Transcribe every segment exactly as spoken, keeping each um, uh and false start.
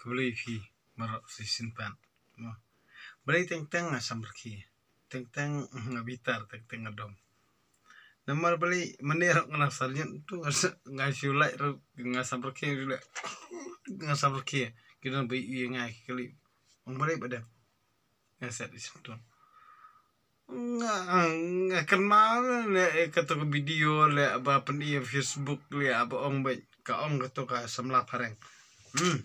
Balei phi marok shisien pat. Mo. Balei teng teng nga samrkhie. Teng teng nga bitar, teng teng nga dom. Namar balei mynne ruh nga la salian tu nga sa-, nga shu lait ruh nga samrkhie ruh leh. Nga samrkhie. Ki don ba ïohi ïa nga ki kylli. Ong balei ba dep. Nga set i sengtun. Nga, nga kynmaw leh, eh, kato ka video leh ba pyni Facebook leh ba ong ba ka ong kato ka samla phareng. Hmm.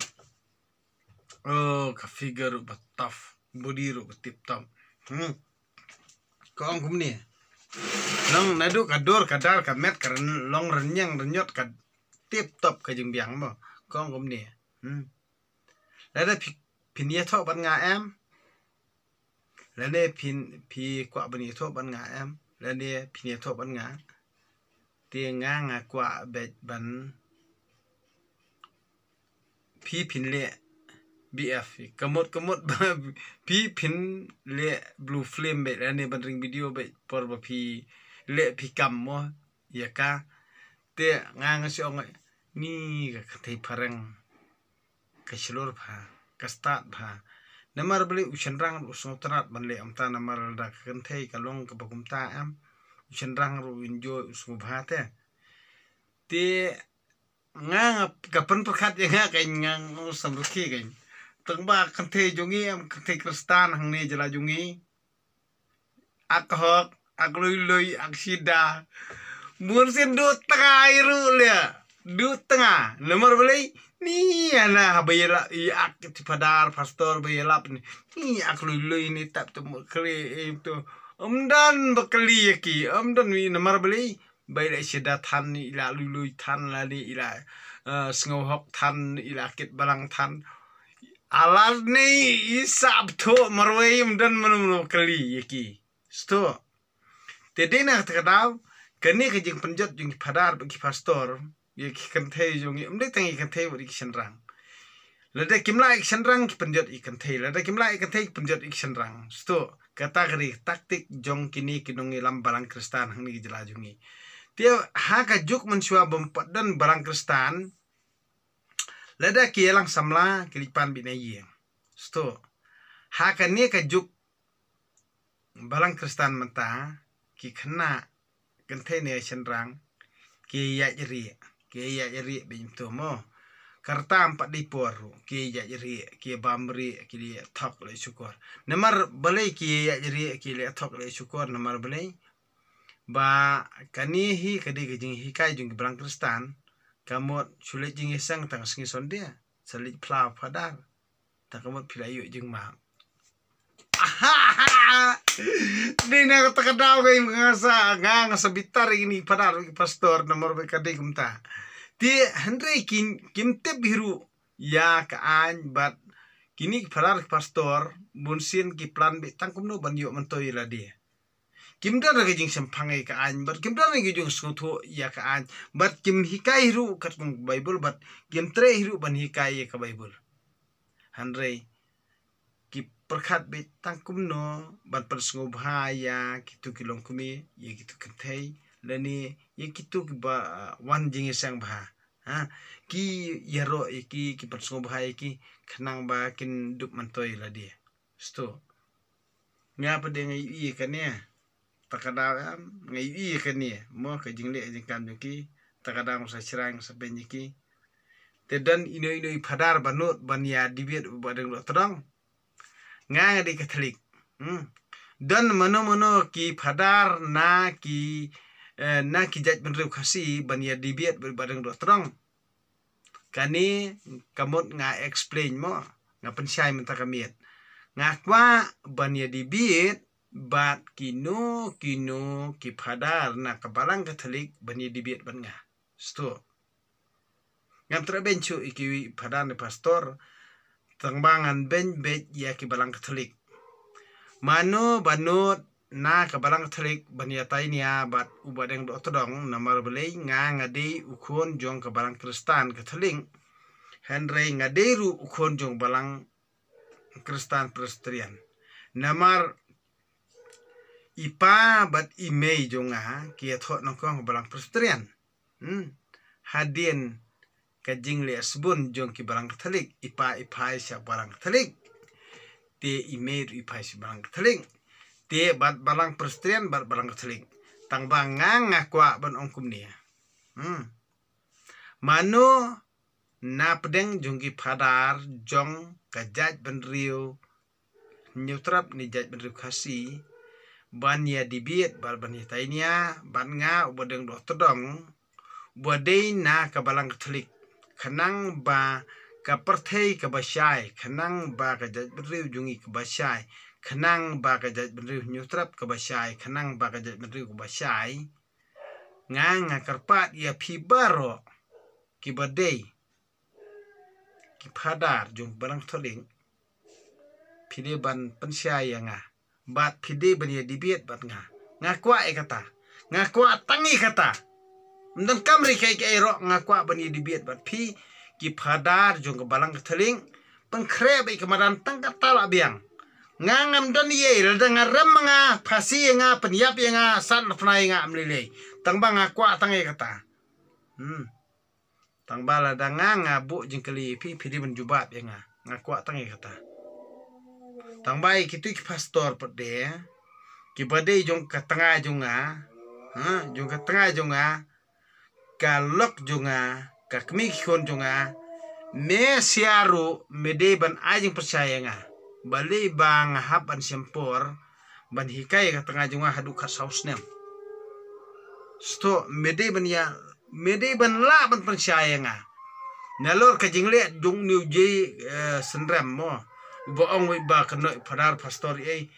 Oh, ka figure ruh ba tough, body ruh ba tip top. Hmm. Ka ong kumne. Long naduh ka dur ka dar ka met ka ryn-, long rynñiang rynñiot ka tip top ka jingbiang mo. Ka ong kumne. Hmm. Lada phi, phin ïathoh bad nga em. Lane phin, phi kwah ban ïathoh bad nga em. Lane phin ïathoh bad nga. Te nga nga kwah beit ban phi phin leh B F. Ka mut ka mut ba phi phin leh blue film beit lane ban ring video beit por ba phi leh phi kam mo ïa ka. Te nga nga shu ong ni ka kynthei phareng. Ka shlur bha, ka stad bha. Namar balei u shynrang u sngewtynnat ban leh kumta namar lada ka kynthei ka long kaba kumta em. U shynrang ruh u enjoy u sngewbha te. Te nga, nga ka pynpyrkhat ïa nga ka nga u samrkhie ka. Tang ba kynthei jong ngi em kynthei Khristan hangne jylla jong ngi. Ak hok, ak lui lui, ak shida. Bun sien duh tnga i ruh leh. Duh tnga. Namar balei? Ni ana haba ïalap i ak ti phadar pastor ba ïalap ni. Ni ak lui lui ni tap tu mo kri i tu. Ym don ba kali ïa ki. Ym don wi namar balei? Ba i la shida than, i la lui lui than, lane i la, eh, sngewhok than, i la kit balang than. Alar ne i sap tho marwei ym don mano mano kali ïa ki. Sto. Te dei na kata ka daw, kane ka jingpynjot jong ki phadar bad ki pastor ïa ki kynthei jong ngi, ym dei tang ïa ki kynthei bad ïa ki shynrang. Lada kim lah ïa ki shynrang ki pynjot ïa ki kynthei, lada kim lah ïa ki kynthei ki pynjot ïa ki shynrang. Sto, kata ka dei ka taktik jong kine ki nongïalam balang Khristan hangne ki jylla jong ngi. Te ha ka juk mynshuwa bym pat don balang Khristan, lada ki ïalang samla ki leit pan beit na ïing. Sto, ha kane ka juk balang Khristan mynta, ki khynnah kynthei ne shynrang, ki ïaid rieh, ki ïaid rieh beit to mo. Ka rta ym pat dei por ruh, ki ïaid rieh, ki bam rieh, ki leh thok leh shukor. Namar balei ki ïaid rieh, ki leh thok leh shukor, namar balei? Ba kane hi ka dei ka jinghikai jong ki balang Khristan, ka mut shu leit jingïaseng tang sngi Sunday, sa leit phla phadar. Tang ka mut phi la ïoh jingmap. Dei na kata ka daw ka nga sa, nga, nga sa bitar ïa kine ki phadar ki pastor namar ba ka dei kumta. Te hynrei kim, kim tip hi ruh ïa ka aiñ bad kine ki phadar ki pastor bun sien ki plan beit tang kumno ban ïoh myntoi ïa lade. Kim don ka jingshemphang ïa ka aiñ bad kim don ka jingsngewthuh ïa ka aiñ bad kim hikai hi ruh katkum ka Baibl bad kim treh hi ruh ban hikai ïa ka Baibl. Hynrei ki pyrkhat beit tang kumno ban pynsngewbha ïa kito ki longkmie, ïa kito ki kynthei lane ïa kito kiba, ah, wan jingïaseng bha. Ha, ki ïaroh ïa ki, ki pynsngewbha ïa ki khnang ba kin dup myntoi lade. Sto. Nga pat de nga ïohi ïa kane. Ta ka daw em, nga ïohi ïa kane. Mo ka jingleh jingkam jong ki. Ta ka daw nga sa shrai nga sa beiñ ïa ki. Te don ino ino i phadar ba nud ban ïa debate bad u Bah Deng Dohtdong. Nga nga dei Katholik. Hmm. Don mano mano ki phadar na ki, eh, na ki jaitbynriew Khasi ban ïa debate bad u Bah Deng Dohtdong. Kane ka mut nga explain mo, nga pynshai mynta ka miet. Nga kwah ban ïa debate bad kino kino ki phadar na ka balang Katholik ban ïa debate bad nga. Sto. Ngam treh beiñ shuh ïa kiwei phadar ne pastor, tang ba ngan beiñ beit ïa ki balang Katholik. Mano ba nud na ka balang Katholik ban ïatai nia bad u Bah Deng Dohtdong, namar balei nga nga dei u khun jong ka balang Khristan Katholik. Hynrei nga dei ruh u khun jong balang Khristan Presbyterian. Namar i pa bad i mei jong nga ki ïathoh nyngkong ka balang Presbyterian. Hmm. Hadien ka jingleh sbun jong ki balang Katholik, i pa i phai sha balang Katholik. Te i mei ruh i phai sha balang Katholik. Te bad balang Presbyterian bad balang Katholik. Tang ba nga nga kwah ban ong kumne. Hmm. Mano na pdeng jong ki phadar jong ka jaitbynriew Hynñiewtrep ne jaitbynriew Khasi ban ïa debate bad ban ïa tainia bad nga uba dang doh tdong, uba dei na ka balang Katholik, khnang ba ka pyrthei kaba shai, khnang ba ka jaitbynriew jong ngi kaba shai, khnang ba ka jaitbynriew Hynñiewtrep kaba shai, khnang ba ka jaitbynriew kaba shai. Nga nga kyrpad ïa phi baroh kiba dei ki phadar jong balang Katholik, phi dei ban pynshai ïa nga bad phi dei ban ïa debate bad nga. Nga kwah ïa kata. Nga kwah tang ïa kata. Ym donkam ri kaei kaei ruh, nga kwah ban ïa debate bad phi ki phadar jong ka balang Katholik. Pynkhreh bad ka madan tang kata la biang. Nga ngam don ei ei, lada nga rem ma nga, phasi ïa nga, pynïap ïa nga, sat na pnai ïa nga, ym lei lei. Tang ba nga kwah tang ïa kata. Hmm. Tang ba lada nga nga buh jingkylli ïa phi, phi dei ban jubab ïa nga. Nga kwah tang ïa kata. Tang ba ïa kitu ki pastor pat de, kiba dei jong ka tnga jong nga, ha, jong ka tnga jong nga, ka lok jong nga, ka kmie ki khun jong nga, me sia ruh me dei ban ai jingpyrshah ïa nga. Balei ba nga hap ban shem por ban hikai ka tnga jong nga haduh khatsaw snem. Sdang me dei ban ïa, me dei ban lah ban pynshai ïa nga. Nalor ka jingleh jong une u Jay, eh, Synrem mo, uba ong wei ba kynnoh phadar pastor ei.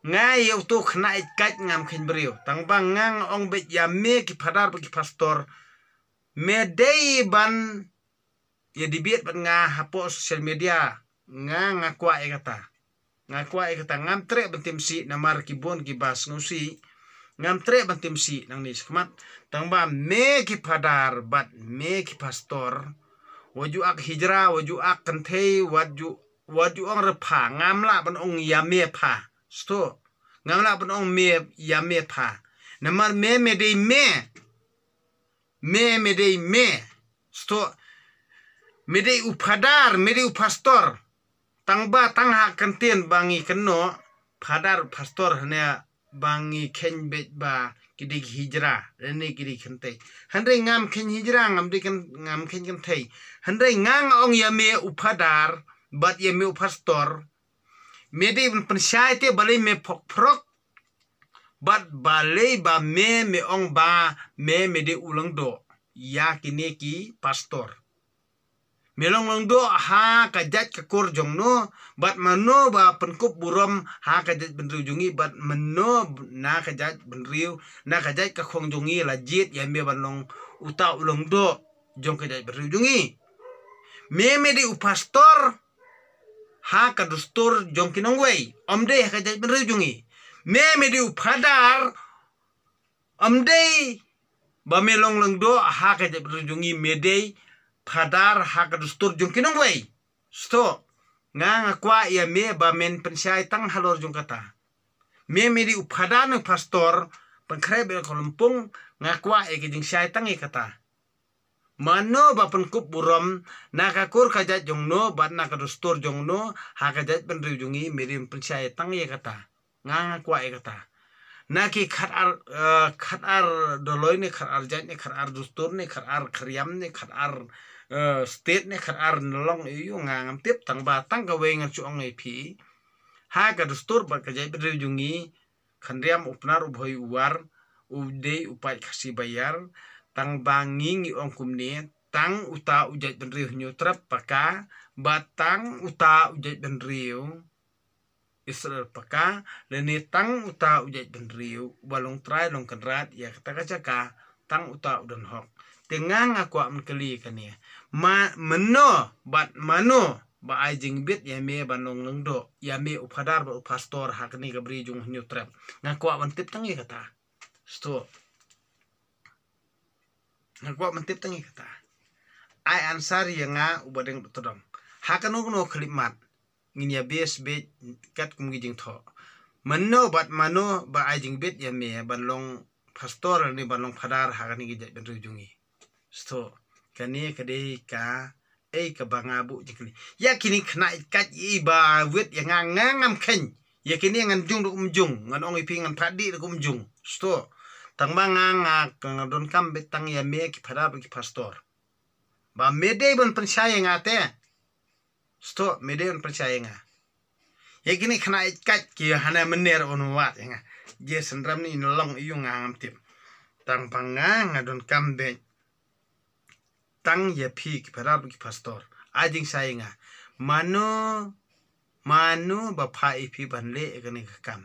Nga ïa uto khynnah ïeit kait ngam kheiñ briew. Tang ba nga nga ong beit ïa me ki phadar bad ki pastor, me dei ban ïa debate bad nga hapoh social media. Nga nga kwah ïa kata. Nga kwah ïa kata, ngam treh ban tim sih namar ki bun kiba sngewsih. Ngam treh ban tim sih nangne shakhmat. Tang ba me ki phadar bad me ki pastor, wat ju ak hijra, wat ju ak kynthei, wat ju, wat ju ong rpha, ngam lah ban ong ïa me pha. Sdang. Ngam lah ban ong me ïa me pha. Namar me me dei me. Me me dei me. Sdang. Me dei u phadar, me dei u pastor. Tang ba tang ha ka ktien ba ngi kynnoh phadar pastor, hynrei ba ngi kheiñ beit ba ki dei ki hijra, lane ki dei kynthei. Hynrei ngam kheiñ hijra, ngam dei kyn-, ngam kheiñ kynthei. Hynrei nga nga ong ïa me u phadar bad ïa me u pastor, me dei ban pynshai te balei me phok phrok bad balei ba me me ong ba me me dei u lyngdoh ïa kine ki pastor. Me long lyngdoh ha ka jait ka kur jong no, bad mano ba pynkup burom ha ka jaitbynriew jong ngi, bad mano na ka jaitbynriew, na ka jait ka khong jong ngi la jied ïa me ban long uta u lyngdoh jong ka jaitbynriew jong ngi. Me me dei u pastor ha ka dustur jong ki nongwei, ym dei ha ka jaitbynriew jong ngi. Me me dei u phadar, ym dei ba me long lyngdoh ha ka jaitbynriew jong ngi, me dei phadar ha ka dustur jong ki nongwei. Sdang. Nga nga kwah ïa me ba men pynshai tang halor jong kata. Me me dei u phadar ne u pastor, pynkhreh bad ka lympung, nga kwah ïa ka jingshai tang ïa kata. Mano ba pynkup burom na ka kur ka jait jong no bad na ka dustur jong no ha ka jaitbynriew jong ngi, me dei ban pynshai tang ïa kata. Nga nga kwah ïa kata. Na ki khatar, eh, khatar doloi ne, khatar jait ne, khatar dustur ne, khatar khriam ne, khatar, eh, state ne, khatar nalong, ïa u nga ngam tip, tang ba tang kawei ngan shu ong ïa phi. Ha ka dustur bad ka jaitbynriew jong ngi, khynriam u Pnar u Bhoi u War, u dei u paid Khasi Baïar, tang ba ngi ngi ong kumne, tang uta u jaitbynriew Hynñiewtrep Paka, bad tang uta u jaitbynriew Israel Paka, lane tang uta u jaitbynriew uba long trai long kynrad ïa kata ka jaka, tang uta u don hok. Te nga nga kwah ban kylli kane. Ma, mano bad mano ba ai jingbit ïa me ban long lyngdoh, ïa me u phadar bad u pastor ha kane ka bri jong Hynñiewtrep. Nga kwah ban tip tang ïa kata. Sdang. Nga kwah ban tip tang ïa kata. Ai answer ïa nga uba dang tdong. Ha kano kano khyllipmat ngin ïa bes beit katkum ki jingthoh. Mano bad mano ba ai jingbit ïa me ban long pastor ne ban long phadar ha kane ka jaitbynriew jong ngi. Sdang. Kane ka dei ka, ei, kaba nga buh jingkylli. Ïa kine khynnah ïeit kait i ba wit ïa nga, nga ngam kheiñ. Ïa kine ngan jung ruh ym jung, ngan ong ïa phi ngan phah dih ruh ym jung. Sngewthuh. Tang ba nga, nga, nga donkam beit tang ïa me ki phadar bad ki pastor. Ba me dei ban pynshai ïa nga te. Sngewthuh, me dei ban pynshai ïa nga. Ïa kine khynnah ïeit kait ki hana mynner un wad ïa nga. Je synram ne in long ïa u nga ngam tip. Tang ba nga, nga donkam beit tang ïa phi ki phadar bad ki pastor. Ai jingshai ïa nga. Mano, mano ba phah ïa phi ban leh ïa kane ka kam?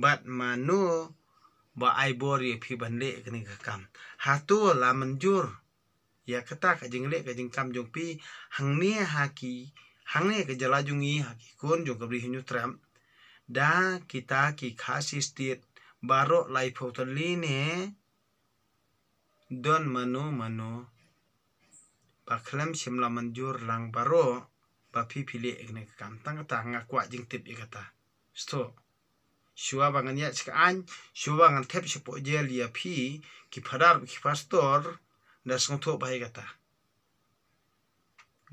Bad mano ba ai bor ïa phi ban leh ïa kane ka kam? Hato la mynjur ïa kata ka jingleh ka jingkam jong phi hangne ha ki, hangne ka jylla jong ngi, ha ki khun jong ka Bri Hynñiewtrep, da kita ki Khasi State baroh laiphew tylli ne? Don mano mano ba khlem shym la mynjur lang baroh ba phi phi leh ïa kane ka kam? Tang kata nga kwah jingtip ïa kata. Sngewthuh. Shuwa ba ngan ïaid sha ka aiñ, shuwa ba ngan thep shapoh jel ïa phi ki phadar ki pastor, da sngewthuh bha ïa kata.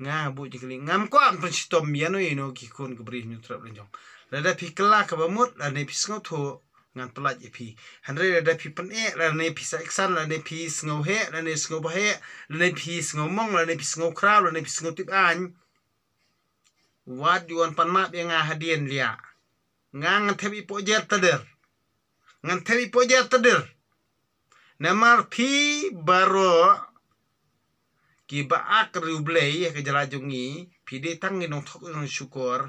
Nga buh jingkylli, ngam kwah ban pynshitom ïano ïano ki khun ka Bri Hynñiewtrep la jong. Lada phi kylla kaba mut, lane phi sngewthuh, ngan pyllait ïa phi. Hynrei lada phi pyneh, lane phi sa iksan, lane phi sngewheh, lane sngewbaheh, lane phi sngewmong, lane phi sngewkhraw, lane phi sngewtip aiñ, wat ju wan pan map ïa nga hadien liah. Nga ngan thep i poh jel tadar. Ngan thep i poh jel tadar. Namar phi baroh kiba ak riewblei ha ka jylla jong ngi, phi dei tang ki nongthok nongshukor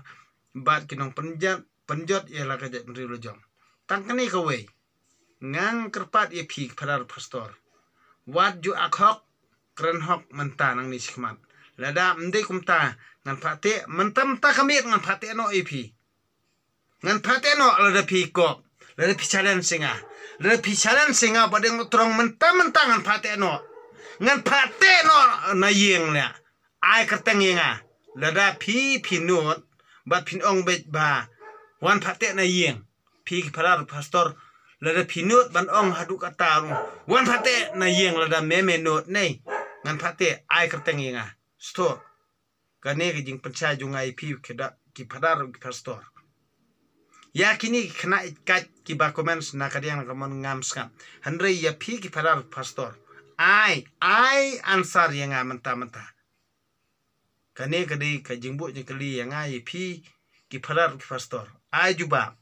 bad ki nongpynjot, pynjot ïa la ka jaitbynriew la jong. Tang kane kawei. Nga kyrpad ïa phi ki phadar pastor, wat ju ak hok, kren hok mynta nangne shakhmat. Lada ym dei kumta, ngan phah teh, mynta mynta ka miet ngan phah teh noh ïa phi. Ngan phah teh noh lada phi kop, lada phi challenge ïa nga. Lada phi challenge ïa nga ba dang trong mynta mynta ngan phah teh noh. Ngan phah teh noh na ïing leh. Ai kyrteng ïa nga. Lada phi phi nud bad phin ong beit ba wan phah teh na ïing. Phi ki phadar pastor, lada phi nud ban ong haduh katta ruh, wan phah teh na ïing, lada me me nud ne, ngan phah teh, ai kyrteng ïa nga. Sngewthuh. Kane ka jingpynshai jong nga ïa phi ki da, ki phadar ki pastor. Ïa kine ki khynnah ïeit kait kiba comment na kadiang na kamon ngam sngap. Hynrei ïa phi ki phadar pastor, ai, ai answer ïa nga mynta mynta. Kane ka dei ka jingbuh jingkylli ïa nga ïa phi ki phadar ki pastor. Ai jubab.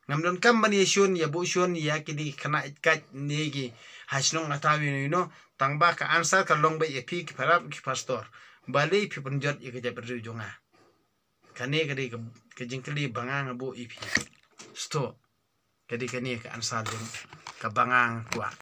Ngam donkam ban ïa shun, ïa buh shun ïa kine ki khynnah ïeit kait ne ki ha shnong ha thaw ïa no ïa no. Tang ba ka answer ka long beit ïa phi ki phadar ki pastor. Balei phi pynjot ïa ka jaitbynriew jong nga? Kane ka dei ka, ka jingkylli ba nga nga buh ïa phi. Sngewthuh. Ka dei kane ka answer jong kaba nga nga kwah.